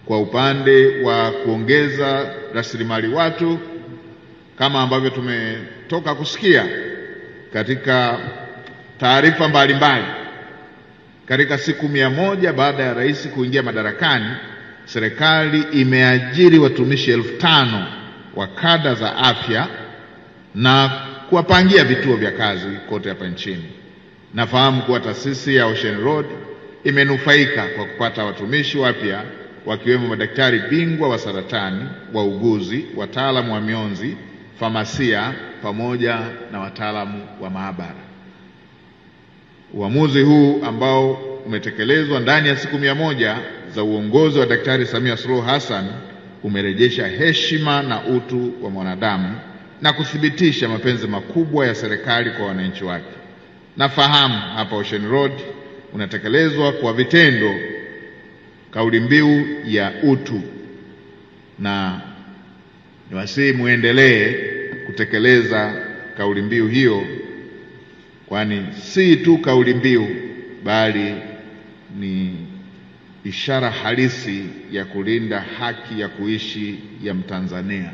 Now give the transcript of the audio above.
Kwa upande wa kuongeza rasilimali watu, kama ambavyo tumetoka kusikia katika taarifa mbalimbali, katika siku 100 baada ya rais kuingia madarakani, serikali imeajiri watumishi 5,000 wa kada za afya na kuwapangia vituo vya kazi kote hapa nchini. Nafahamu kuwa taasisi ya Ocean Road imenufaika kwa kupata watumishi wapya wakiwemo madaktari bingwa wa saratani, wauguzi, wataalamu wa mionzi, famasia pamoja na wataalamu wa maabara. Uamuzi huu ambao umetekelezwa ndani ya siku 100 za uongozi wa Daktari Samia Suluhu Hassan umerejesha heshima na utu wa mwanadamu na kuthibitisha mapenzi makubwa ya serikali kwa wananchi wake. Nafahamu hapa Ocean Road unatekelezwa kwa vitendo kauli mbiu ya utu, na niwasihi muendelee kutekeleza kauli mbiu hiyo, kwani si tu kauli mbiu bali ni ishara halisi ya kulinda haki ya kuishi ya Mtanzania.